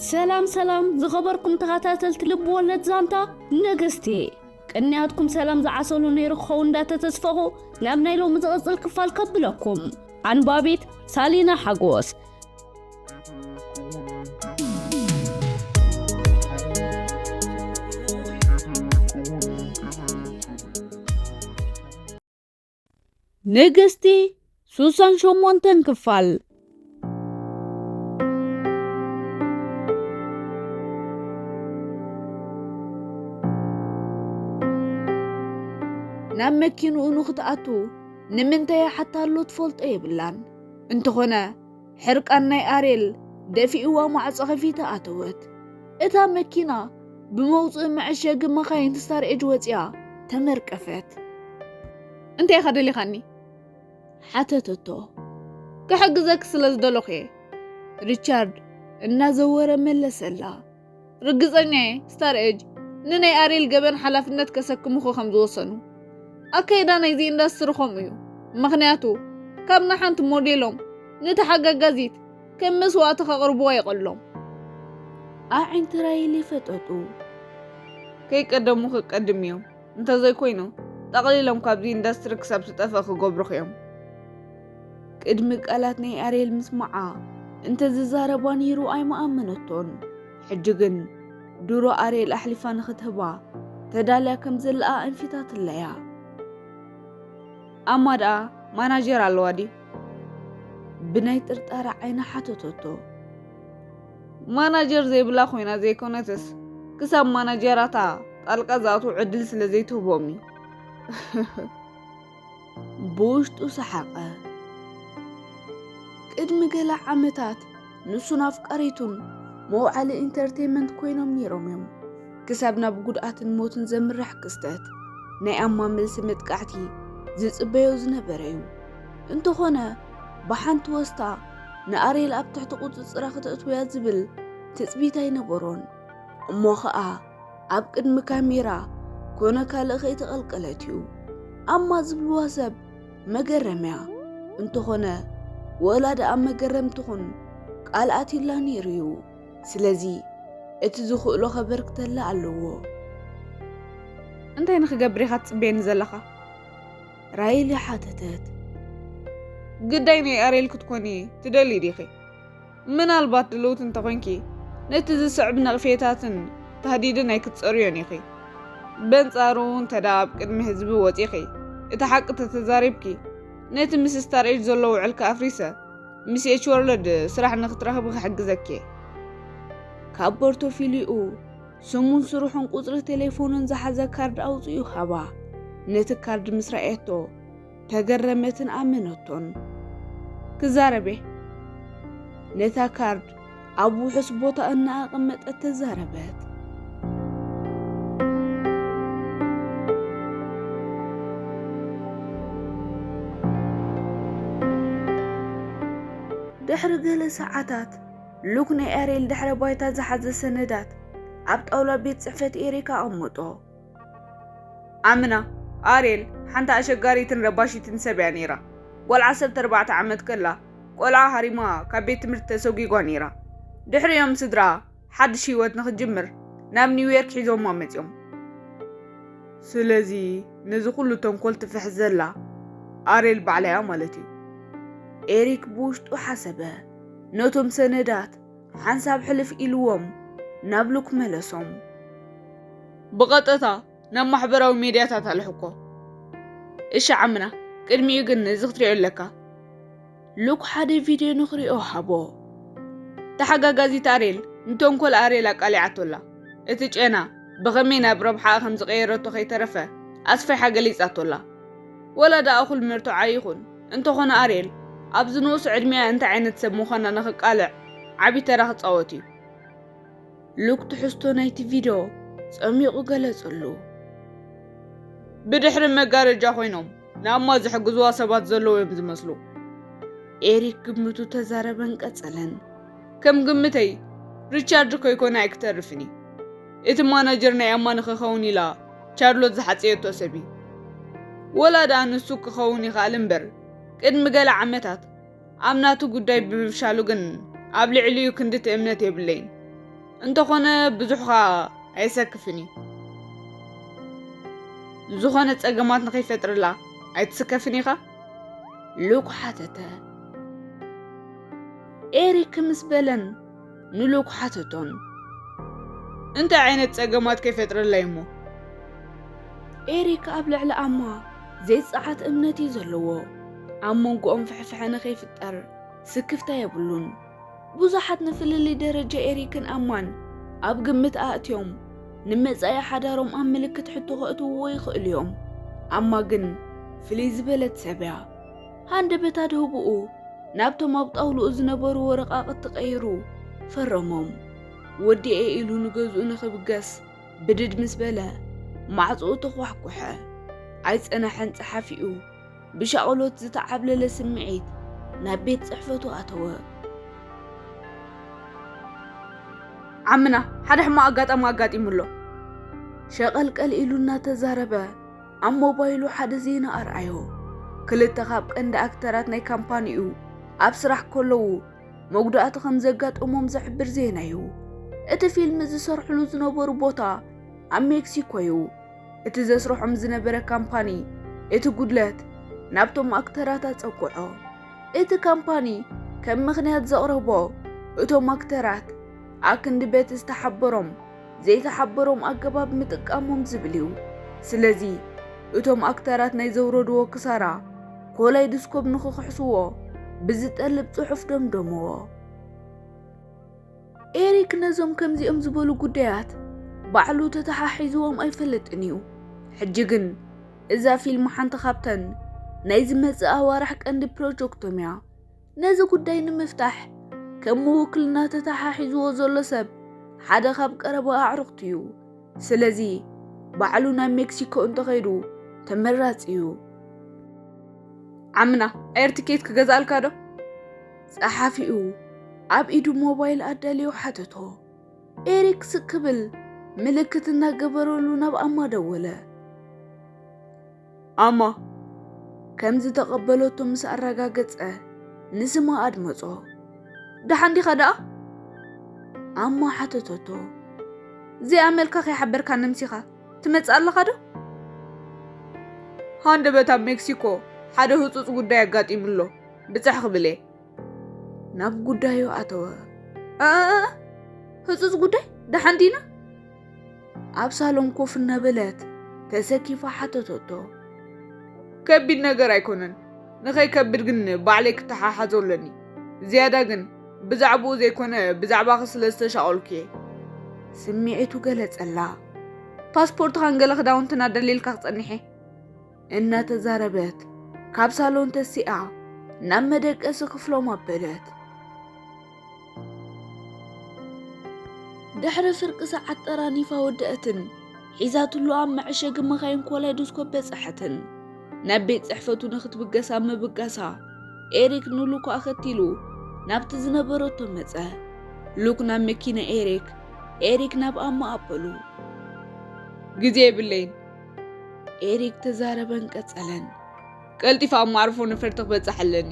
ሰላም ሰላም ዝኸበርኩም ተኸታተልቲ ልብ ወለድ ዛንታ ንግስቲ፣ ቅንያትኩም ሰላም ዝዓሰሉ ነይሩ ክኸውን እንዳተተስፈኹ ናብ ናይ ሎሚ ዝቕጽል ክፋል ከብለኩም። ኣንባቢት ሳሊና ሓጎስ። ንግስቲ ሱሳን ሸሞንተን ክፋል። ናብ መኪንኡ ንክትኣቱ ንምንታይ ይሓታ ኣሎ ትፈልጦ የብላን። እንተኾነ ሕርቃን ናይ ኣሬል ደፊእዋ ማዕጾ ከፊታ ኣተወት። እታ መኪና ብመውጽኢ መዐሸጊ መኻይን ስታር ኤጅ ወጺኣ ተመርቀፈት። እንታይ ኢኻ ደሊኻኒ? ሓተተቶ። ክሕግዘኪ ስለ ዝደለኹ እየ፣ ሪቻርድ እናዘወረ መለሰላ። ርግጸኛ እየ ስታር ኤጅ ንናይ ኣሬል ገበን ሓላፍነት ከሰክሙኺ ከም ዝወሰኑ። ኣካይዳ ናይዚ ኢንዳስትሪ ከምኡ እዩ። ምኽንያቱ ካብ ንሓንቲ ሞዴሎም ንተሓጋጋዚት ከም መስዋእቲ ከቕርብዋ ይቐሎም። ኣዒንቲ ራይሊ ፈጠጡ። ከይቀደሙኺ ቀድም እዮም። እንተዘይኮይኑ ጠቕሊሎም ካብዚ ኢንዳስትሪ ክሳብ ትጠፍእ ክገብሩኺ እዮም። ቅድሚ ቃላት ናይ ኣሬል ምስማዓ እንተዝዛረባ ነይሩ ኣይምኣመነቶን። ሕጂ ግን ድሮ ኣሬል ኣሕሊፋ ንኽትህባ ተዳልያ ከም ዘለኣ ኣንፊታትለያ። ኣማ ደኣ ማናጀር ኣለዋ ድዩ? ብናይ ጥርጣረ ዓይኒ ሓተተቶ። ማናጀር ዘይብላ ኮይና ዘይኮነትስ፣ ክሳብ ማናጀራታ ጣልቃ ዝኣትዉ ዕድል ስለ ዘይትህቦም እዩ። ብውሽጡ ሰሓቐ። ቅድሚ ገለ ዓመታት ንሱን ኣፍቃሪቱን መውዓሊ ኢንተርቴይመንት ኮይኖም ነይሮም እዮም። ክሳብ ናብ ጉድኣትን ሞትን ዘምርሕ ክስተት ናይ ኣማ መልሲ መጥቃዕቲ ዝጽበዮ ዝነበረ እዩ። እንተኾነ ብሓንቲ ወስታ ንኣሬል ኣብ ትሕቲ ቁጽጽራ ክተእትውያ ዝብል ትጽቢት ኣይነበሮን። እሞ ኸኣ ኣብ ቅድሚ ካሜራ ኮነ ካልእ ከይተቐልቀለት እዩ። ኣማ ዝብልዋ ሰብ መገረምያ። እንተኾነ ወላ ደኣ መገረም ትኹን ቃል ኣትዩላ ነይሩ እዩ። ስለዚ እቲ ዝኽእሎ ከበርክተላ ኣለዎ። እንታይ ንኽገብር ኢኻ ትጽበየኒ ዘለኻ? ራይሊ ሓተተት። ግዳይ ናይ ኣሬል ክትኮኒ ትደሊ ዲኺ? ምናልባት ድልውቲ እንተኾይንኪ ነቲ ዝስዕብ ነቕፌታትን ታህዲድን ኣይክትጸርዮን ኢኺ። በንጻሩ እንተ ደኣ ኣብ ቅድሚ ህዝቢ ወጺኺ እቲ ሓቂ ተተዛሪብኪ ነቲ ምስ ስታር ኤጅ ዘሎ ውዕልኪ ኣፍሪሰ ምስ ኤች ወርልድ ስራሕ ንክትረኽቢ ክሕግዘኪ እየ። ካብ ፖርቶፊሊኡ ስሙን ስርሑን ቁጽሪ ቴሌፎኑን ዝሓዘ ካርድ ኣውጺኡ ሃባ። ነቲ ካርድ ምስ ረኣየቶ ተገረመትን ኣመነቶን። ክዛረብ እየ። ነታ ካርድ ኣብ ውሑስ ቦታ እናኣቐመጠት ተዛረበት። ድሕሪ ገለ ሰዓታት ሉክ ናይ ኣሬል ድሕረ ባይታ ዝሓዘ ሰነዳት ኣብ ጣውላ ቤት ጽሕፈት ኤሪክ ኣቐመጦ። ኣምና ኣሬል ሓንቲ ኣሸጋሪትን ረባሺትን ሰብ እያ ነይራ። ጓል ዓሰርተ ኣርባዕተ ዓመት ከላ ቆልዓ ሃሪማ ካብ ቤት ትምህርቲ ተሰጒጓ ነይራ። ድሕሪኦም ስድራ ሓድሽ ህይወት ንኽትጅምር ናብ ኒውዮርክ ሒዞማ መጺኦም። ስለዚ ነዚ ኩሉ ተንኮል ትፍሕስ ዘላ ኣሬል ባዕላ እያ ማለት እዩ። ኤሪክ ብውሽጡ ሓሰበ። ነቶም ሰነዳት ሓንሳብ ሕልፍ ኢልዎም ናብ ሉክ መለሶም። ብቐጥታ ናብ ማሕበራዊ ሜድያታት ኣልሕኮ። እሺ ዓምና፣ ቅድሚኡ ግን እዚ ክትሪኦ ኣለካ። ሉክ ሓደ ቪድዮ ንኽሪኦ ሃቦ። ተሓጋጋዚት ኣሬል ንተንኮል ኣሬል ኣቃሊዓቶ ኣላ። እቲ ጨና ብኸመይ ናብ ረብሓኣ ከም ዝቐየረቶ ከይተረፈ ኣስፊሓ ገሊጻቶ ኣላ። ወላ ደኣ እኹል መርትዖ ኣይኹን፣ እንተኾነ ኣሬል ኣብዚ ንኡስ ዕድሚኣ እንታይ ዓይነት ሰብ ምዃና ንኽቃልዕ ዓቢ ተራ ክጻወት እዩ። ሉክ ትሕዝቶ ናይቲ ቪድዮ ጸሚቑ ገለጸሉ። ብድሕሪ መጋረጃ ኮይኖም ንኣማ ዝሕግዝዋ ሰባት ዘለዉ እዮም ዝመስሉ። ኤሪክ ግምቱ ተዛረበን ቀጸለን። ከም ግምተይ ሪቻርድ ከይኮነ ኣይክተርፍን እዩ። እቲ ማናጀር ናይ ኣማ ንኽኸውን ኢላ ቻርሎት ዝሓጸየቶ ሰብ እዩ። ወላ ደኣ ንሱ ክኸውን ይኽኣል እምበር፣ ቅድሚ ገለ ዓመታት ኣብ ናቱ ጉዳይ ብምፍሻሉ ግን ኣብ ልዕሊኡ ክንድቲ እምነት የብለይን። እንተኾነ ብዙሕ ኸኣ ኣየሰክፍን እዩ። ዝኾነ ጸገማት ንኸይፈጥርላ ኣይትስከፍን ኢኻ? ሉክ ሓተተ። ኤሪክ ምስ በለን ንሉክ ሓተቶን። እንታይ ዓይነት ጸገማት ከይፈጥረላ እሞ? ኤሪክ ኣብ ልዕሊ ኣማ ዘይጸዓት እምነት እዩ ዘለዎ። ኣብ መንጎኦም ፍሕፍሐ ንኸይፍጠር ስክፍታ የብሉን። ብዙሓት ንፍልልይ ደረጃ ኤሪክን ኣማን ኣብ ግምት ኣእትዮም ንመጻኢ ሓዳሮም ኣብ ምልክት ሕቶ ከእትውዎ ይኽእሉ እዮም። ኣማ ግን ፍልይ ዝበለት ሰብ እያ። ሃንደበት ኣድህብኡ ናብቶም ኣብ ጣውልኡ ዝነበሩ ወረቓቕቲ ቀይሩ ፈረሞም። ወዲኤ ኢሉ ንገዝኡ ንኽብገስ ብድድ ምስ በለ ማዕጾኡ ተኳሕኩሐ። ኣይጸናሐን ጸሓፊኡ ብሻቕሎት ዝተዓብለለ ስምዒት ናብ ቤት ጽሕፈቱ ኣተወ። ዓምና ሓደ ሕማቕ ኣጋጣሚ ኣጋጢሙ ኣሎ። ሸቐልቀል ኢሉ እናተዛረበ ኣብ ሞባይሉ ሓደ ዜና ኣርኣዮ። ክልተ ካብ ቀንዲ ኣክተራት ናይ ካምፓኒኡ ኣብ ስራሕ ከለዉ መጉዳእቲ ከም ዘጋጠሞም ዝሕብር ዜና እዩ። እቲ ፊልም ዝሰርሕሉ ዝነበሩ ቦታ ኣብ ሜክሲኮ እዩ። እቲ ዘስርሖም ዝነበረ ካምፓኒ እቲ ጉድለት ናብቶም ኣክተራት ኣጸግዖ። እቲ ካምፓኒ ከም ምኽንያት ዘቕረቦ እቶም ኣክተራት ኣክንዲ በቲ ዝተሓበሮም ዘይተሓበሮም ኣገባብ ምጥቃሞም ዝብል እዩ። ስለዚ እቶም ኣክተራት ናይ ዘውረድዎ ክሳራ ኮላይድስኮፕ ንኽኽሕስዎ ብዝጠልብ ጽሑፍ ደምደምዎ። ኤሪክ ነዞም ከምዚኦም ዝበሉ ጉዳያት ባዕሉ ተተሓሒዝዎም ኣይፈልጥን እዩ። ሕጂ ግን እዛ ፊልም ሓንቲ ካብተን ናይ ዝመጽእ ኣዋርሕ ቀንዲ ፕሮጀክቶም እያ። ነዚ ጉዳይ ንምፍታሕ ከም ምውክልና ተተሓሒዝዎ ዘሎ ሰብ ሓደ ካብ ቀረባ ኣዕሩኽቱ እዩ። ስለዚ ባዕሉ ናብ ሜክሲኮ እንተኸይዱ ተመራጺ እዩ። ዓምና፣ ኤር ትኬት ክገዝኣልካ ዶ? ጸሓፊኡ ኣብ ኢዱ ሞባይል ኣዳልዩ ሓተቶ። ኤሪክ ስቅ ክብል ምልክት እናገበረሉ ናብ ኣማ ደወለ። ኣማ ከም ዝተቐበለቶ ምስ ኣረጋገጸ ንስማ ኣድመጾ። ደሓን ዲኻ ደኣ? ኣማ ሓተተቶ። ዘይኣመልካ ከይሓበርካ ነምሲኻ ትመጽእ ኣለኻ ዶ? ሃንደበት ኣብ ሜክሲኮ ሓደ ህጹጽ ጉዳይ ኣጋጢሙ ኣሎ። ብጽሕ ክብል እየ። ናብ ጉዳዩ ኣተወ። እ፣ እ፣ እ፣ ህጹጽ ጉዳይ? ደሓን ዲና? ኣብ ሳሎን ኮፍ እናበለት ተሰኪፋ ሓተተቶ። ከቢድ ነገር ኣይኮነን። ንኸይከብድ ግን ባዕለይ ክተሓሓዞ ኣለኒ። ዝያዳ ግን ብዛዕባኡ ዘይኮነ ብዛዕባኺ ስለ ዝተሻቐልኩ እየ። ስምዒቱ ገለጸላ። ፓስፖርትኻን ገለ ክዳውንትን ኣዳልየልካ ክጸንሕ እየ። እናተዛረበት ካብ ሳሎን ተሲኣ ናብ መደቀሲ ክፍሎም ኣበለት። ድሕሪ ፍርቂ ሰዓት ጠራኒፋ ወደአትን ሒዛትሉ ኣብ መዐሸጊ መኻይን ኮላይዶስኮፕ በጻሐትን። ናብ ቤት ጽሕፈቱ ንኽትብገስ ኣብ ምብጋሳ ኤሪክ ንሉክ ኣኸቲሉ ናብቲ ዝነበረቶ መጸ። ሉክ ናብ መኪና ኤሪክ፣ ኤሪክ ናብ ኣማ ኣበሉ። ግዜ የብለይን። ኤሪክ ተዛረበን ቀጸለን። ቀልጢፈ ኣብ መዕርፎ ነፈርቲ ክበጽሕ ኣለኒ።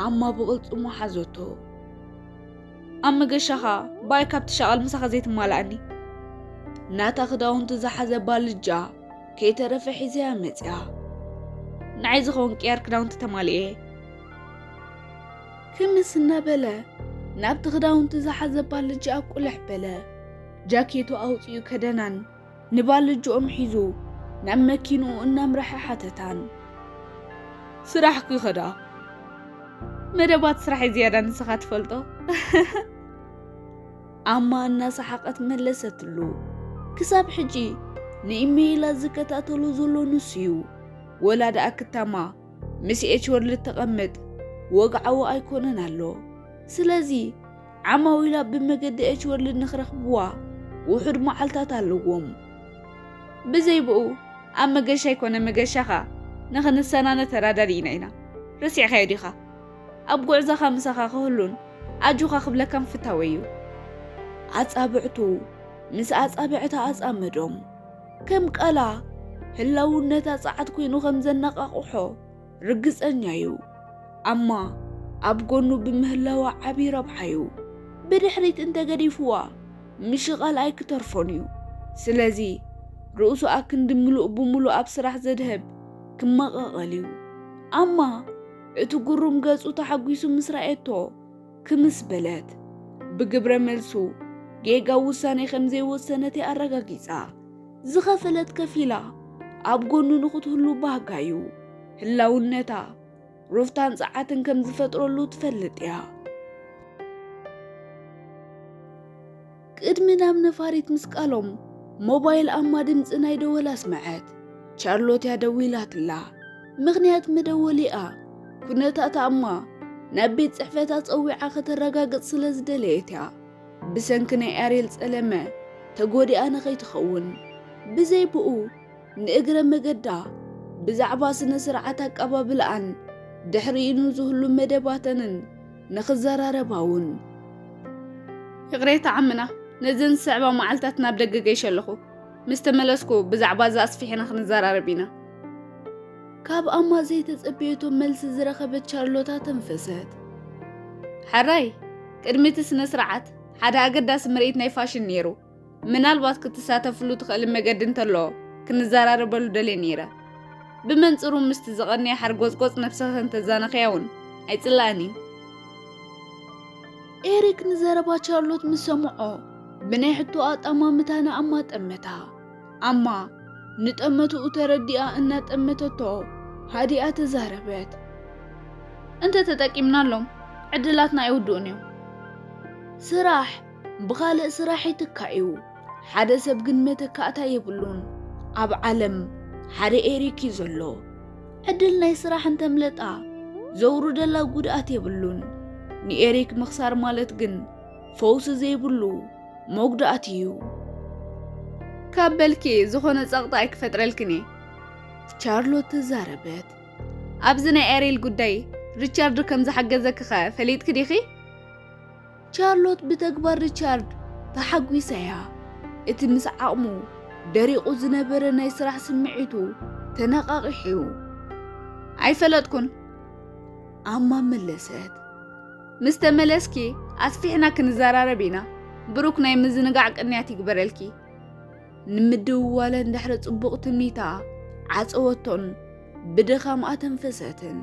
ኣማ ብቕልጽሙ ሓዘቶ። ኣብ መገሻኻ ብኣይ ካብቲ ሻቐል ምሳኻ ዘይትማልኣኒ። ናታ ክዳውንቲ ዝሓዘ ባልጃ ከይተረፈ ሒዘያ መጽያ። ንዓይ ዝኸውን ቅያር ክዳውንቲ ተማሊኤ። ክምስ እናበለ ናብቲ ክዳውንቲ ዝሓዘ ባልጃ ኣቁልሕ በለ። ጃኬቱ ኣውጺኡ ከደናን ንባልጅኦም ሒዙ ናብ መኪንኡ እናምረሐ ሓተታን። ስራሕኪ ኸ ደኣ? መደባት ስራሐይ ዝያዳ ንስኻ ትፈልጦ። ኣማ እናሰሓቐት መለሰትሉ። ክሳብ ሕጂ ንኢሜይላት ዝከታተሎ ዘሎ ንሱ እዩ። ወላ ደኣ ክታማ ምስ ኤች ወርልድ ተቐምጥ ወግዓዊ ኣይኮነን ኣሎ። ስለዚ ዓማዊላ ብመገዲ ኤች ወርልድ ንኽረኽብዋ ውሑድ መዓልታት ኣለዎም። ብዘይ ብኡ ኣብ መገሻ ይኮነ መገሻኻ ንኽንሰናነ ተራዳዲእና ኢና። ረሲዕካዮ ዲኻ? ኣብ ጉዕዞኻ ምሳኻ ክህሉን ኣጆኻ ክብለካን ፍታወይ እዩ። ኣጻብዕቱ ምስ ኣጻብዕታ ኣጻመዶም። ከም ቃላ ህላውነታ ጸዓት ኮይኑ ከም ዘነቓቕሖ ርግጸኛ እዩ። ኣማ ኣብ ጎኑ ብምህላዋ ዓቢ ረብሓ እዩ። ብድሕሪት እንተገዲፍዋ ምሽቓል ኣይክተርፎን እዩ። ስለዚ ርእሱ ኣክንዲ ምሉእ ብምሉእ ኣብ ስራሕ ዘድህብ ክመቓቐል እዩ። ኣማ እቲ ግሩም ገጹ ተሓጒሱ ምስ ረኣየቶ ክምስ በለት። ብግብረ መልሱ ጌጋ ውሳኔ ከም ዘይወሰነት እያ ኣረጋጊጻ። ዝኸፈለት ከፊላ ኣብ ጎኑ ንኽትህሉ ባህጋ እዩ። ህላውነታ ሩፍታን ጸዓትን ከም ዝፈጥረሉ ትፈልጥ እያ። ቅድሚ ናብ ነፋሪት ምስቃሎም ሞባይል ኣማ ድምጺ ናይ ደወል ኣስመዐት። ቻርሎት እያ ደዊላትላ። ምኽንያት መደወሊኣ ኩነታት ኣማ ናብ ቤት ጽሕፈታ ጸዊዓ ከተረጋግጽ ስለ ዝደለየት እያ። ብሰንኪ ናይ ኣርየል ጸለመ ተጎዲኣ ንኸይትኸውን። ብዘይ ብኡ ንእግረ መገዳ ብዛዕባ ስነ ስርዓት ኣቀባብላኣን ድሕሪኡ ንዝህሉ መደባተንን ንኽዘራረባ እውን። ይቕሬታ ዓምና፣ ነዘን ዝስዕባ መዓልታት ናብ ደገ ገይሸ ኣለኹ። ምስ ተመለስኩ ብዛዕባ እዛ ኣስፊሕና ክንዘራረብ ኢና። ካብ ኣማ ዘይተጸበየቶ መልሲ ዝረኸበት ቻርሎታ ተንፈሰት። ሕራይ፣ ቅድሚ እቲ ስነ ስርዓት ሓደ ኣገዳሲ ምርኢት ናይ ፋሽን ነይሩ። ምናልባት ክትሳተፍሉ ትኽእል መገዲ እንተሎ ክንዘራረበሉ ደልየ ነይረ። ብመንጽሩ ምስቲ ዝቐንየ ሓርጎጽጎጽ ነብስኺ እንተዛነኽያ እውን ኣይጽላእን እዩ። ኤሪክ ንዘረባ ቻርሎት ምስ ሰምዖ ብናይ ሕቶ ኣጣማምታ ንኣማ ጠመታ። ኣማ ንጠመትኡ ተረዲኣ እናጠመተቶ ሃዲኣ ተዛረበት። እንተ ተጠቂምናሎም ዕድላትና ኣይውድኡን እዮም። ስራሕ ብኻልእ ስራሕ ይትካእ እዩ። ሓደ ሰብ ግን መተካእታ የብሉን። ኣብ ዓለም ሓደ ኤሪክ እዩ ዘሎ። ዕድል ናይ ስራሕ እንተምለጣ ዘውርደላ ጉድኣት የብሉን። ንኤሪክ ምኽሳር ማለት ግን ፈውሲ ዘይብሉ መጉዳእቲ እዩ። ካብ በልኪ ዝኾነ ጸቕጢ ኣይክፈጥረልክን እየ። ቻርሎት ተዛረበት። ኣብዚ ናይ ኤሪል ጉዳይ ሪቻርድ ከም ዝሓገዘኪኸ ፈሊጥኪ ዲኺ? ቻርሎት ብተግባር ሪቻርድ ተሓጒሳ እያ። እቲ ምስ ዓቕሙ ደሪቑ ዝነበረ ናይ ስራሕ ስምዒቱ ተነቓቒሑ እዩ። ኣይፈለጥኩን፣ ኣማ መለሰት። ምስ ተመለስኪ ኣስፊሕና ክንዘራረብ ኢና። ብሩክ ናይ ምዝንጋዕ ቅንያት ይግበረልኪ። ንምድውዋለን ድሕሪ ጽቡቕ ትምኒታ ዓጸወቶን ብድኻም ኣተንፈሰትን።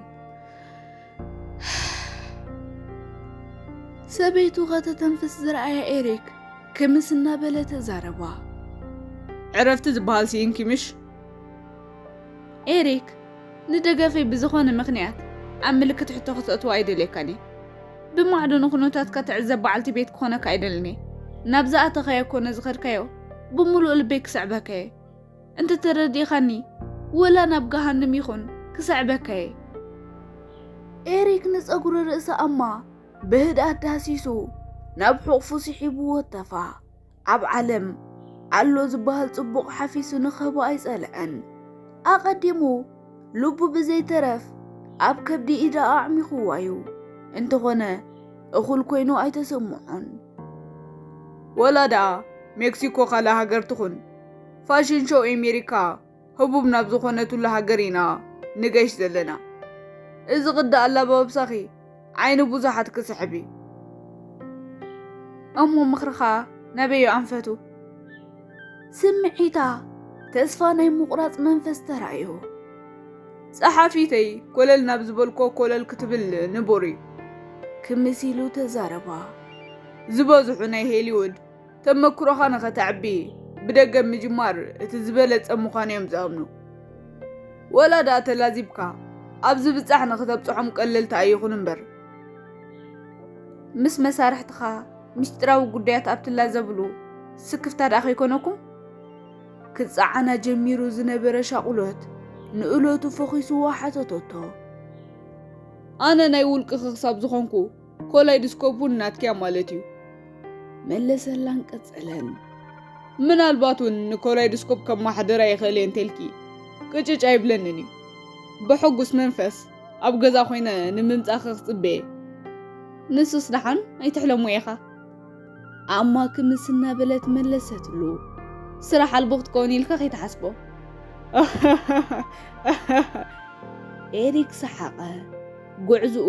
ሰበይቱ ከተተንፍስ ዝረኣያ ኤሪክ ክምስ እናበለ ተዛረባ። ዕረፍቲ ዝበሃል ስኢንኪ ምሽ? ኤሪክ፣ ንደገፈይ ብዝኾነ ምኽንያት ኣብ ምልክት ሕቶ ክተእትዎ ኣይደልየካን እየ። ብማዕዶ ንኹነታትካ ትዕዘብ በዓልቲ ቤት ክኾነካ ኣይደልን እየ። ናብ ዝኣተኻዮ ኮነ ዝኸድካዮ ብምሉእ ልበይ ክስዕበካ እየ። እንተተረዲእኻኒ፣ ወላ ናብ ገሃንም ይኹን ክስዕበካ እየ። ኤሪክ ንጸጉሪ ርእሲ ኣማ ብህድኣት ዳህሲሱ ናብ ሕቑፉ ስሒቡ ወተፋ። ኣብ ዓለም ኣሎ ዝበሃል ጽቡቕ ሓፊሱ ንኽህቦ ኣይጸልአን። ኣቐዲሙ ልቡ ብዘይተረፍ ኣብ ከብዲ ኢዳ ኣዕሚኹዋ እዩ። እንተኾነ እኹል ኮይኑ ኣይተሰምዖን። ወላ ደኣ ሜክሲኮ ካልእ ሃገር ትኹን፣ ፋሽን ሾው ኤሜሪካ ህቡብ ናብ ዝኾነትሉ ሃገር ኢና ንገሽ ዘለና። እዚ ቅዲ ኣላባብሳኺ ዓይኒ ብዙሓት ክስሕብ እዩ። እሞ ምኽርኻ ናበይ ኣንፈቱ? ስምዒታ ተስፋ ናይ ምቑራጽ መንፈስ ተራእዮ። ጸሓፊተይ ኮለል ናብ ዝበልኮ ኮለል ክትብል ንቡር እዩ። ክምስ ኢሉ ተዛረባ። ዝበዝሑ ናይ ሄሊውድ ተመክሮኻ ንኸተዕቢ ብደገ ምጅማር እቲ ዝበለጸ ምዃኑ እዮም ዝኣምኑ። ወላ ደኣ ተላዚብካ ኣብ ዝብጻሕ ንኽተብጽሖም ቀለልቲ ኣይኹን እምበር። ምስ መሳርሕትኻ ምስጢራዊ ጉዳያት ኣብ ትላዘብሉ ስክፍታ ደኣ ከይኮነኩም? ክጸዓና ጀሚሩ ዝነበረ ሻቑሎት ንእለቱ ፈኺስዋ ሓተተቶ። ኣነ ናይ ውልቅኺ ክሳብ ዝኾንኩ ኮላይድስኮፕ እውን ናትኪያ ማለት እዩ። መለሰላን ቀጸለን። ምናልባት እውን ንኮላይድስኮፕ ከማሓድራ ይኽእል እየ እንተልኪ ቅጭጭ ኣይብለንን እዩ። ብሕጉስ መንፈስ ኣብ ገዛ ኮይነ ንምምጻእኺ ክጽበየ። ንሱስ ደሓን ኣይትሕለሞ ኢኻ። ኣማ ክምስ እናበለት መለሰትሉ። ስራሕ ኣልቦ ክትከውን ኢልካ ከይትሓስቦ። ኤሪክ ሰሓቐ። ጉዕዝኡ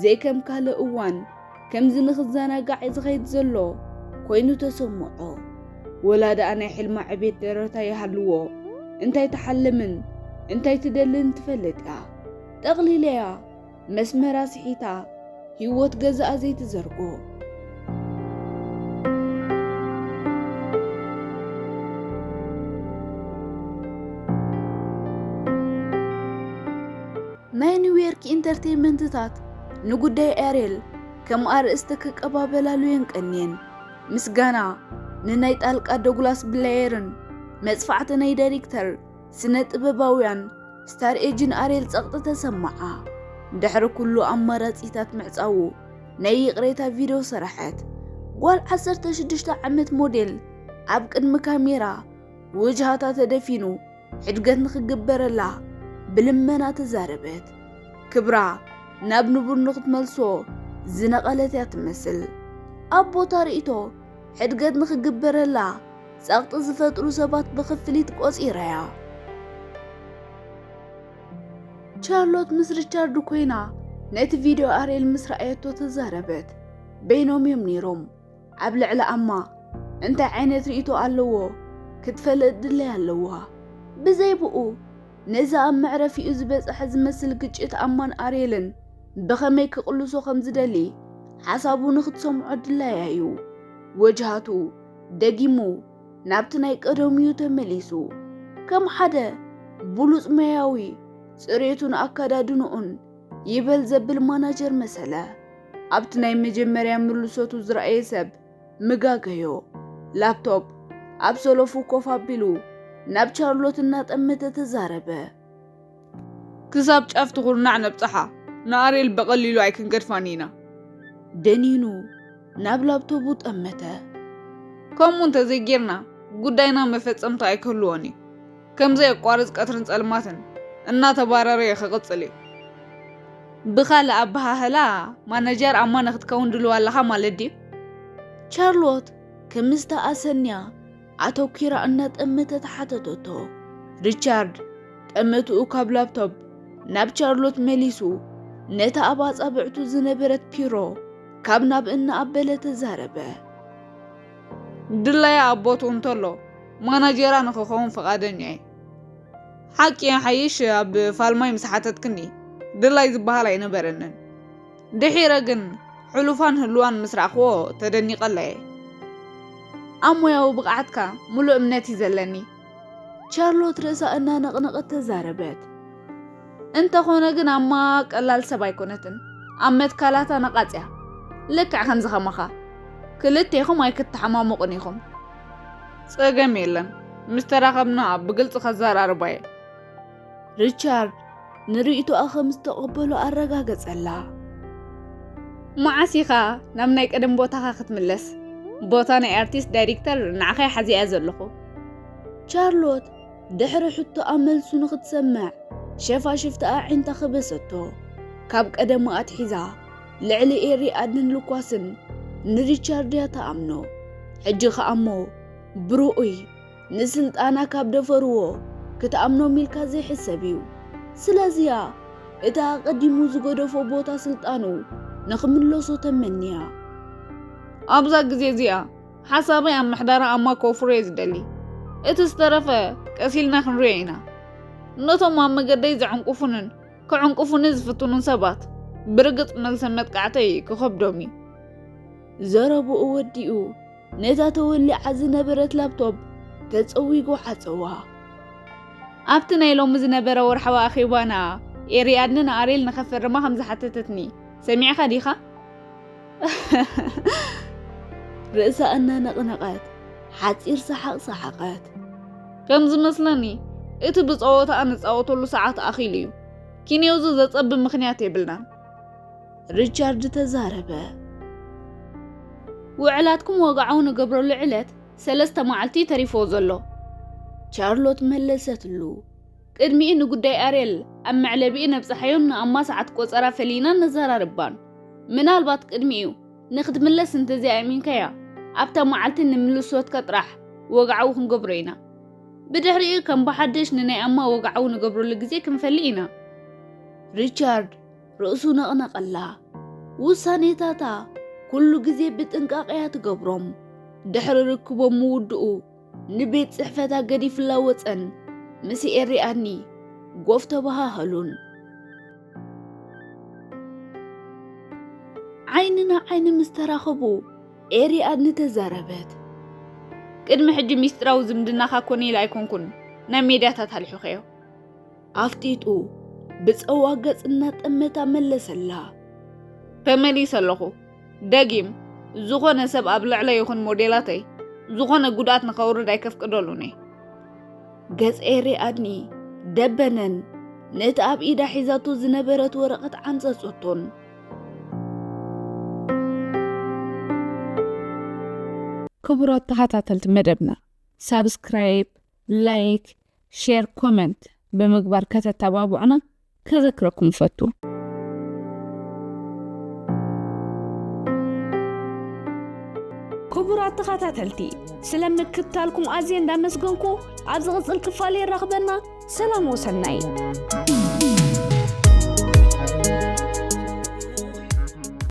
ዘይከም ካልእ እዋን ከምዚ ንኽዘናጋዕ ዝኸይድ ዘሎ ኮይኑ ተሰምዖ። ወላ ደኣ ናይ ሕልማ ዕቤት ደረታ ይሃልዎ፣ እንታይ ትሓልምን እንታይ ትደልን ትፈልጥ እያ። ጠቕሊለያ መስመራ ስሒታ ህይወት ገዛኣ ዘይትዘርጎ። ናይ ኒውዮርክ ኢንተርቴይንመንትታት ንጉዳይ ኤሬል ከም ኣርእስቲ ክቀባበላሉ የንቀንየን። ምስጋና ንናይ ጣልቃ ዶግላስ ብላየርን መጽፋዕቲ ናይ ዳይሬክተር ስነ ጥበባውያን ስታር ኤጅን ኣሬል ጸቕጢ ተሰማዓ። ድሕሪ ኩሉ ኣማራጺታት ምዕጻዉ ናይ ይቕሬታ ቪድዮ ሰራሐት። ጓል ዓሰርተ ሽዱሽተ ዓመት ሞዴል ኣብ ቅድሚ ካሜራ ውጅሃታ ተደፊኑ ሕድገት ንኽግበረላ ብልመና ተዛረበት። ክብራ ናብ ንቡር ንኽትመልሶ ዝነቐለት እያ ትመስል። ኣብ ቦታ ርእይቶ ሕድገት ንኽግበረላ ጸቕጢ ዝፈጥሩ ሰባት ብኽፍሊት ቆጺረያ። ቻርሎት ምስ ሪቻርድ ኮይና ነቲ ቪድዮ ኣሬል ምስ ረኣየቶ ተዛረበት። በይኖም እዮም ነይሮም። ኣብ ልዕሊ ኣማ እንታይ ዓይነት ርእይቶ ኣለዎ ክትፈልጥ ድለያ ኣለዋ። ብዘይ ብኡ ነዚ ኣብ መዕረፊኡ ዝበጽሐ ዝመስል ግጭት ኣማን ኣሬልን ብኸመይ ክቕልሶ ከም ዝደሊ ሓሳቡ ንኽትሰምዖ ድላያ እዩ። ወጅሃቱ ደጊሙ ናብቲ ናይ ቀደሙ እዩ ተመሊሱ። ከም ሓደ ብሉጽ ሞያዊ ጽሬቱን ኣከዳድንኡን ይበል ዘብል ማናጀር መሰለ። ኣብቲ ናይ መጀመርያ ምልሶቱ ዝረኣየ ሰብ ምጋገዮ። ላፕቶፕ ኣብ ሰለፉ ኮፍ ኣቢሉ ናብ ቻርሎት እናጠመተ ተዛረበ። ክሳብ ጫፍ ትኹርናዕ ነብጽሓ፣ ንኣሬል ብቐሊሉ ኣይክንገድፋን ኢና። ደኒኑ ናብ ላፕቶቡ ጠመተ። ከምኡ እንተዘይጌርና ጉዳይና መፈጸምታ ኣይክህልዎን እዩ። ከምዘይ ኣቋርጽ ቀትርን ጸልማትን እናተባረረ እዩ ክቕጽል እዩ። ብኻልእ ኣበሃህላ ማነጀር ኣማ ንኽትከውን ድልዋ ኣለኻ ማለት ድዩ? ቻርሎት ከምዝተኣሰንያ ኣተኲራ እናጠመተት ሓተተቶ። ሪቻርድ ጠመትኡ ካብ ላፕቶፕ ናብ ቻርሎት መሊሱ ነታ ኣብ ኣጻብዕቱ ዝነበረት ፒሮ ካብ ናብ እናኣበለ ተዛረበ። ድላያ ኣብ ቦትኡ እንተሎ ማናጀራ ንኽኸውን ፍቓደኛ እየ። ሓቂ ይሓይሽ ኣብ ፋልማይ ምስ ሓተትክኒ ድላይ ዝበሃል ኣይነበረንን። ድሒረ ግን ሕሉፋን ህሉዋን ምስ ረኣኽዎ ተደኒቐላ እየ። ኣብ ሞያዊ ብቕዓትካ ሙሉእ እምነት እዩ ዘለኒ። ቻርሎት ርእሳ እናነቕነቐት ተዛረበት። እንተኾነ ግን ኣማ ቀላል ሰብ ኣይኮነትን። ኣብ መትካላታ ነቓጽያ። ልክዕ ከምዚ ከማኻ። ክልቴኹም ኣይክትሓማሙቕን ኢኹም። ጸገም የለን። ምስ ተራኸብና ብግልጺ ከዘራርባ እየ። ሪቻርድ ንርእይቶኣ ከም ዝተቐበሎ ኣረጋገጸላ። መዓስ ኢኻ ናብ ናይ ቀደም ቦታኻ ክትምለስ? ቦታ ናይ ኣርቲስት ዳይሬክተር ንዓኻ ይሓዝያ ዘለኹ። ቻርሎት ድሕሪ ሕቶኣ መልሱ ንኽትሰምዕ ሸፋሽፍቲ ኣዒንታ ከበሰቶ። ካብ ቀደማ ኣትሒዛ ልዕሊ ኤሪ ኣድን ልኳስን ንሪቻርድ እያ ትኣምኖ። ሕጂ ከኣ እሞ ብርኡይ ንስልጣና ካብ ደፈርዎ ክትኣምኖም ኢልካ ዘይሕሰብ እዩ። ስለዚያ እቲ ኣቐዲሙ ዝገደፎ ቦታ ስልጣኑ ንኽምለሶ ተመንያ። ኣብዛ ግዜ እዚኣ ሓሳበይ ኣብ ምሕዳራ ኣማ ከውፍሮ እየ ዝደሊ። እቲ ዝተረፈ ቀስ ኢልና ክንሪኦ ኢና። ነቶም ኣብ መገደይ ዘዕንቁፉንን ክዕንቁፉኒ ዝፍትኑን ሰባት ብርግጽ መልሰ መጥቃዕተይ ክኸብዶም እዩ። ዘረብኡ ወዲኡ ነታ ተወሊዓ ዝነበረት ላፕቶፕ ተጸዊጉ ዓጸዋ። ኣብቲ ናይ ሎሚ ዝነበረ ወርሓዊ ኣኼባና ኤሪኣድን ኣሬል ንኸፈርማ ከም ዝሓተተትኒ ሰሚዕኻ ዲኻ? ርእሳ እናነቕነቐት ሓጺር ሰሓቕ ሰሓቐት። ከም ዝመስለኒ እቲ ብጸወታኣ ንጻወተሉ ሰዓት ኣኺሉ እዩ። ኪንዮዙ ዘጸብብ ምኽንያት የብልናን። ሪቻርድ ተዛረበ። ውዕላትኩም ወግዓዊ ንገብረሉ ዕለት ሰለስተ መዓልቲ ተሪፎ ዘሎ። ቻርሎት መለሰትሉ። ቅድሚኡ ንጉዳይ ኣሬል ኣብ መዕለቢኡ ነብጽሓዮን ንኣማ ሰዓት ቆጸራ ፈሊና ነዘራርባን። ምናልባት ቅድሚኡ ንኽትምለስ እንተዘይኣሚንካያ ኣብታ መዓልቲ ንምልሶትካ ጥራሕ ወግዓዊ ክንገብሮ ኢና። ብድሕሪኡ ከም ብሓደሽ ንናይ ኣማ ወግዓዊ ንገብረሉ ግዜ ክንፈሊ ኢና። ሪቻርድ ርእሱ ነቕነቐላ። ውሳኔታታ ኩሉ ግዜ ብጥንቃቐ እያ ትገብሮም። ድሕሪ ርክቦም ምውድኡ ንቤት ጽሕፈታ ገዲፍላ ወጸን። ምስ ኤሪ ኣድኒ ጎፍ ተበሃሃሉን። ዓይኒ ንዓይኒ ምስ ተራኸቡ ኤሪ ኣድኒ ተዛረበት። ቅድሚ ሕጂ ሚስጥራዊ ዝምድናኻ ኮነ ኢለ ኣይኮንኩን ናብ ሜድያታት ኣልሒኸዮ። ኣፍጢጡ ብጸዋ ገጽ እናጠመታ መለሰላ። ተመሊሰ ኣለኹ። ደጊም ዝኾነ ሰብ ኣብ ልዕለይ ይኹን ሞዴላተይ ዝኾነ ጉድኣት ንኸውርድ ኣይከፍቅደሉን እየ። ገጽ ኤሪ ኣድኒ ደበነን ነቲ ኣብ ኢዳ ሒዛቶ ዝነበረት ወረቐት ዓምጸጸቶን። ክቡራት ተኸታተልቲ መደብና፣ ሳብስክራይብ፣ ላይክ፣ ሼር፣ ኮመንት ብምግባር ከተተባብዑና ከዘክረኩም እፈቱ። ክቡራት ተኸታተልቲ፣ ስለ ምክትታልኩም ኣዝየ እንዳመስገንኩ፣ ኣብ ዝቕጽል ክፋል የራኽበና። ሰላም ወሰናይ።